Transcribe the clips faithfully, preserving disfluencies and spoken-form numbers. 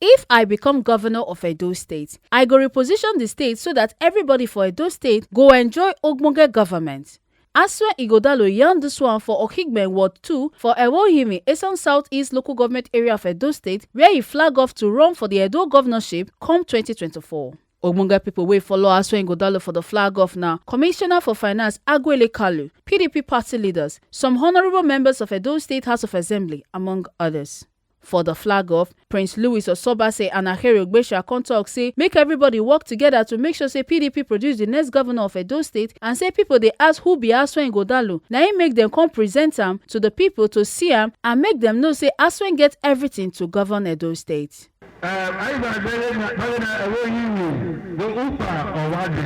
If I become governor of Edo State, I go reposition the state so that everybody for Edo State go enjoy ogbonge government. Asue Igodalo yarn this one for Okigben Ward two for Ewohimi, Esan Southeast Local Government Area of Edo State, where he flag off to run for the Edo governorship come twenty twenty-four. Ogbonge people wey follow Asue Igodalo for the flag off na Commissioner for Finance Aguele Kalu, P D P party leaders, some honorable members of Edo State House of Assembly, among others. For the flag off, Prince Louis Osobase and Ahere Ogbesha come talk say make everybody work together to make sure say P D P produce the next governor of Edo State, and say people dey ask who be Asue Igodalo, na im make dem come present am to the people to see am and make dem know say Asue get everything to govern Edo State. Eh, anyị ga-adịrị na, na, na enweghị uru bụ ụkpa ọwa dị.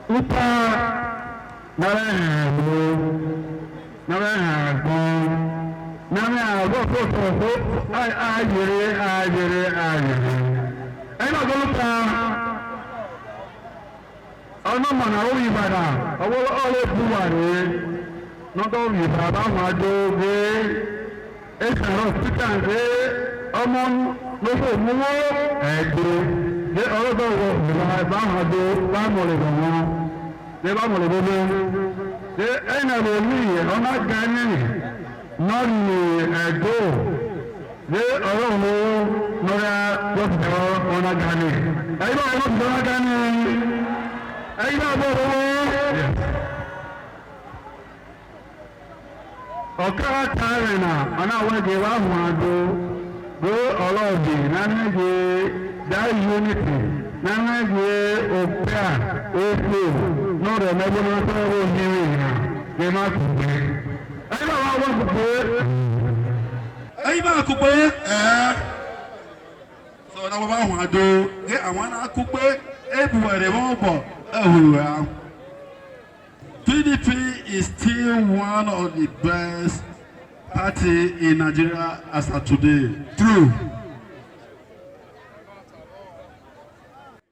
Ụkpa nara ha abụọ, nara ha abụọ, nara ha abụọ, fo, fo, fo, a, a, yere, a, yere, a, yere. Anyị na-agụ ụkpa. Ọnụ mana oyi bara, ọwụrụ ọrụ ebuwara. Nọdọ oyi bara, ba nwa doge. Esara hospital ge, ọmọ n'ofe omuwo, ẹgbẹ. Ge ọrụ dọwọ, ba, ba nwa do, ba mọlẹ bọ wọn. Ge ba mọlẹ bọ wọn. Ge ẹna lo ni, ọmọ gani, nọ ni ẹgbẹ. Ge ọrụ omuwo, nọra, wọ́n ti dẹwọ́, wọn náà gani. Ẹyin náà wọ́n ti dẹwọ́ gani. Ẹyin náà bọ̀ wọ́n. Yes. Ọkara tare na, ọ na-awa gị wa ahụ adụ, bụ ọlọdị, na nne gị, that unity, na nne gị, okpea, okwu, n'ọrụ emegbu na ntọrọ ohere na, gị ma kugbe. Anyị na-awa awa kugbe. Anyị ma kugbe, eh. So, na wa ahụ adụ, gị awa na kugbe, ebuwere m ụbọ, ehuru ya. P D P is still one of the best party in Nigeria as of today. True.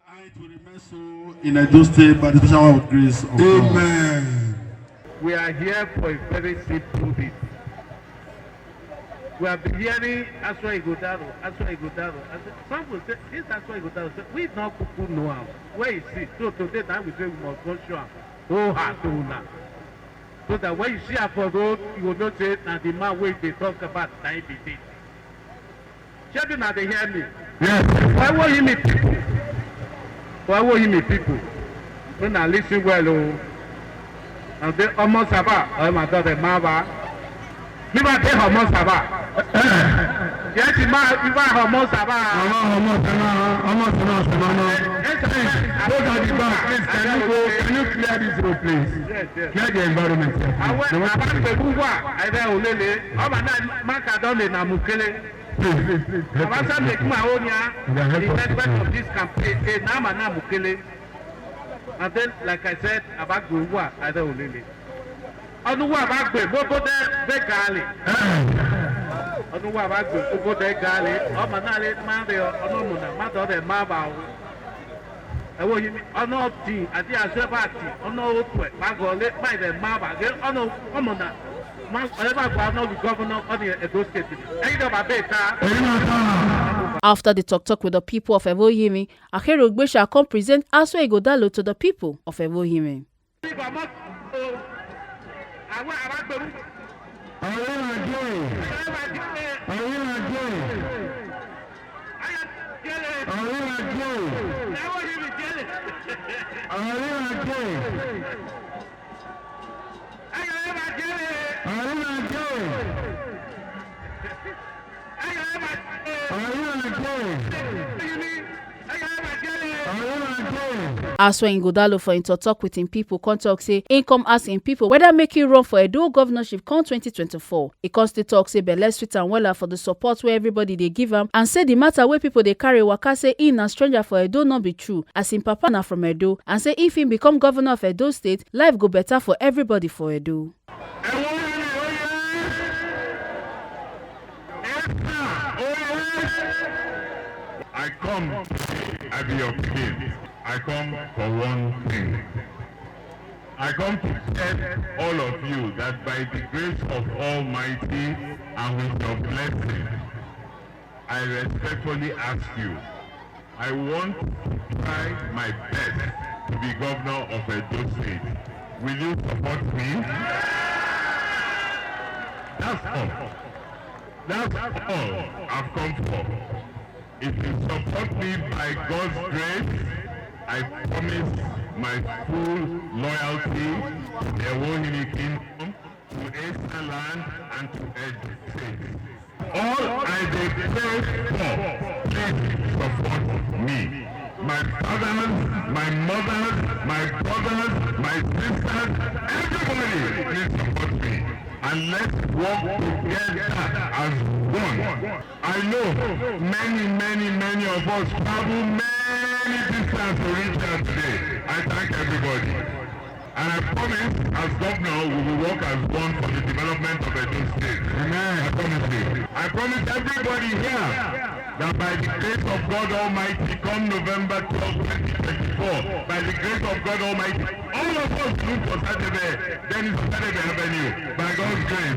And it will remain so in Edo State by the special power of grace of God. Amen. We are here for a very simple thing. We have been hearing Asue Igodalo, Asue Igodalo. Asue, some will say, "This Asue Igodalo, say, we not people know him. Where is he?" So today, that we say we must go show him. Oh, ha, to una. So that when you see him for road, you will know say, "Na the man wey dey talk about, na him be this." Shebi una dey hear me? Yes. Why won't you meet people? Why won't you meet people? Una listen well, oh. And say, "Omo Saba, oh, my daughter, Maba." Mi ba dey Omo Saba. Yes, ma, mi ba Omo Saba. Ọmọ, ọmọ Saba, ọmọ Saba, Saba náà. Yes, sir. Please, those at the back, please, can you go, can you clear this road, please? Yes, yes. Clear the environment here, please. Àwọn àbá pẹ̀lú wà, ẹ̀rẹ́ òlélẹ̀, ọba náà má ka dán lè nà mú kélé. Please, please, please, help us. Àbá sábẹ̀ kí màá ó ní á, the investment of this campaign, ẹ̀ náà mà náà mú kélé. And then, like I said, àbá gbé wà, ẹ̀rẹ́ òlélẹ̀. Ọnụ wa ba gbe, mo bo de, de gali. Ọnụ wa ba gbe, mo bo de gali. Ọ ma na le ma de, ọnụ mụ na mmadụ ọ dị ma ba o. Ewo yi mi, ọnụ ti, adi asụ ebe ati, ọnụ otu e, ma gọ le, ma ide ma ba, ge ọnụ, ọmụ na, ma, ebe a gwa ọnụ gị gọvanọ, ọ dị Edo State. Eyi dọ ba be ta. After the talk talk with the people of Ewohimi, Ahere Ogbesha come present Asue Igodalo to the people of Ewohimi. Ọ̀rẹ́ àjẹ́. Ọ̀rẹ́ àjẹ́. Ọ̀rẹ́ àjẹ́. Ọ̀rẹ́ àjẹ́. Ọ̀rẹ́ àjẹ́. Asue Igodalo for him talk talk with him people come talk say him come ask him people whether make him run for Edo governorship come twenty twenty-four. He come still talk say belle sweet am wella for the support wey everybody dey give am, and say the matter wey people dey carry waka say him na stranger for Edo no be true, as him papa na from Edo, and say if him become governor of Edo State, life go better for everybody for Edo. I come today, I be your pikin. I come for one thing. I come to tell all of you that by the grace of Almighty and with your blessing, I respectfully ask you, I want to try my best to be governor of Edo State. Will you support me? That's all. That's all I've come for. If you support me, by God's grace, I promise my full loyalty to the Ewohimi Kingdom, to Esan land, and to Edo State. All I dey pray for, please support me. My fathers, my mothers, my brothers, my sisters, everybody, please support me. And let's work together as one. I know many, many, many of us travel many distance to reach here today. I thank everybody. And I promise, as governor, we will work as one for the development of Edo State. Amen. I promise you. I promise everybody here that by the grace of God Almighty, come November twelfth, twenty twenty-four, by the grace of God Almighty, all of us look for Osadebe, Dennis Osadebe Avenue, by God's grace.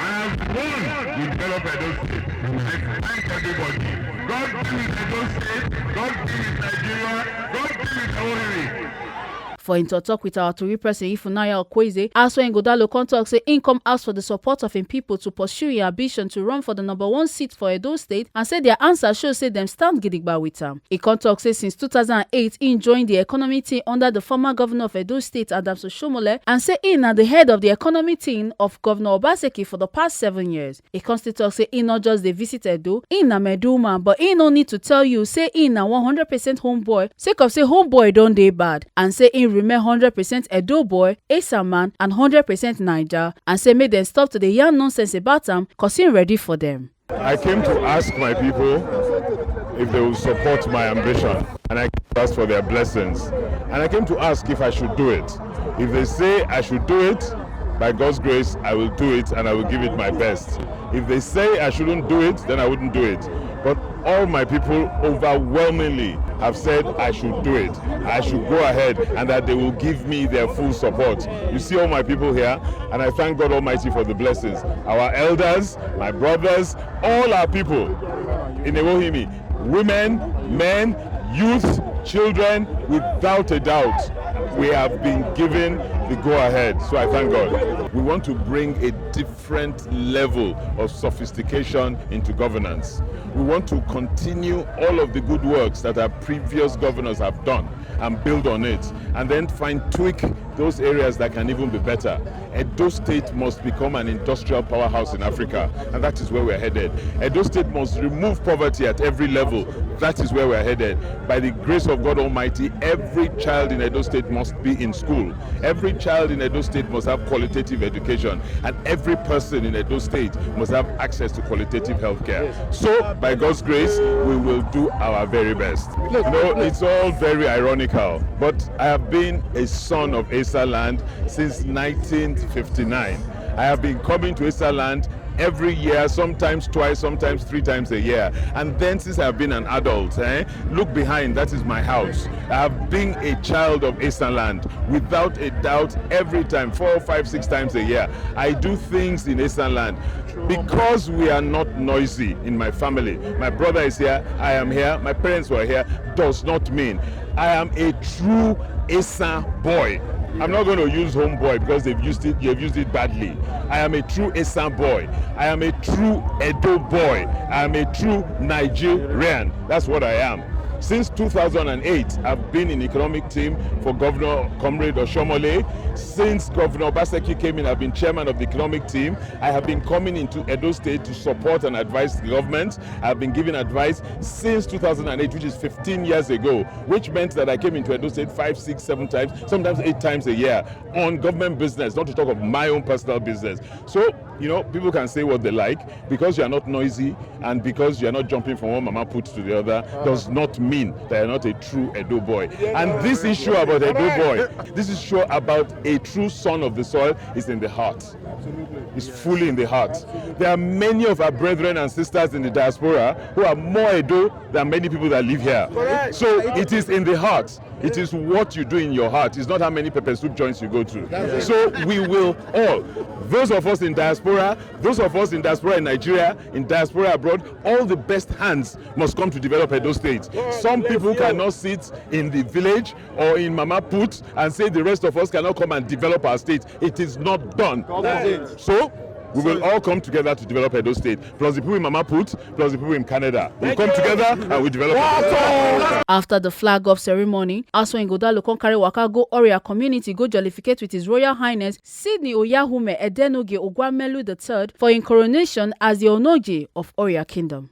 And as one, we develop Edo State. I thank everybody. God be with Edo State. God be with Nigeria. God be with Owerri. For im tok tok wit our tori pesin Ifunanya Okwueze, Aso Ighodalo come tok say im come ask for di support of im pipo to pursue im ambition to run for di number one seat for Edo State and say dia ansa show say dem stand gidigba wit am. E come tok say since two thousand and eight im join di economy team under di former govnor of Edo State, Adams Oshiomhole, and say im na di head of di economy team of Govnor Obaseki for di past seven years. E come still tok say im no just dey visit Edo, im na Medu woman, but im no need to tell you say im na one hundred percent home boy sake of say home boy don dey bad, and say im remain hundred percent Edo boy, Esan man and hundred percent Naija, and say make dem stop to dey yarn nonsense about am cos im ready for dem. I came to ask my people if they will support my ambition, and I came to ask for their blessings, and I came to ask if I should do it. If they say I should do it, by God's grace, I will do it and I will give it my best. If they say I shouldn't do it, then I wouldn't do it. But all my people overwhelmingly have said I should do it, I should go ahead, and that they will give me their full support. You see all my people here, and I thank God Almighty for the blessings. Our elders, my brothers, all our people in Ewohimi, women, men, youth, children, without a doubt, we have been given the go-ahead. So I thank God. We want to bring a different level of sophistication into governance. We want to continue all of the good works that our previous governors have done and build on it, and then fine tweak those areas that can even be better. Edo State must become an industrial powerhouse in Africa, and that is where we're headed. Edo State must remove poverty at every level. That is where we're headed. By the grace of God Almighty, every child in Edo State must be in school. Every child in Edo State must have qualitative education, and every person in Edo State must have access to qualitative health care. So, by God's grace, we will do our very best. No, it's all very ironical, but I have been a son of Esa land since nineteen fifty-nine. I have been coming to Esa land every year, sometimes twice, sometimes three times a year. And then, since I've been an adult, eh, look behind, that is my house. I've been a child of Esan land, without a doubt, every time, four, five, six times a year. I do things in Esan land. Because we are not noisy in my family, my brother is here, I am here, my parents were here, does not mean I am a true Esan boy. I'm not going to use homeboy because they've used it, they've used it badly. I am a true Esan boy. I am a true Edo boy. I am a true Nigerian. That's what I am. Since two thousand and eight, I've been in economic team for Governor Comrade Oshiomhole. Since Governor Obaseki came in, I've been chairman of the economic team. I have been coming into Edo State to support and advise the government. I've been giving advice since two thousand and eight, which is fifteen years ago, which meant that I came into Edo State five, six, seven times, sometimes eight times a year on government business, not to talk of my own personal business. So, you know, people can say what they like. Because you are not noisy and because you are not jumping from one mama put to the other does not mean that you're not a true Edo boy. And this issue about Edo boy, this issue about a true son of the soil is in the heart. It's fully in the heart. There are many of our brethren and sisters in the diaspora who are more Edo than many people that live here. So it is in the heart. It is what you do in your heart. It's not how many pepper soup joints you go to. So we will all, those of us in diaspora, Those of us in diaspora in Nigeria, in diaspora abroad, all the best hands must come to develop Edo State. Some people cannot sit in the village or in Mama Put and say the rest of us cannot come and develop our state. It is not done. So, we will all come together to develop Edo State, plus the people in Mama Put, plus the people in Canada. We'll come together and we develop Edo State. After the flag off ceremony, Aso Ingodalo come carry waka go Oria community go jollificate with His Royal Highness Sydney Oyahume Edenoge Ogwamelu the third for im coronation as the Onoje of Oria Kingdom.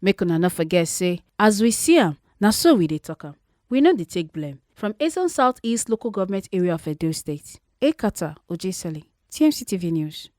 Make una no forget say, as we see am, na so we dey talk am. We no dey take blame. From Esan South East Local Government Area of Edo State, Ekata Ojesele, T M C T V News.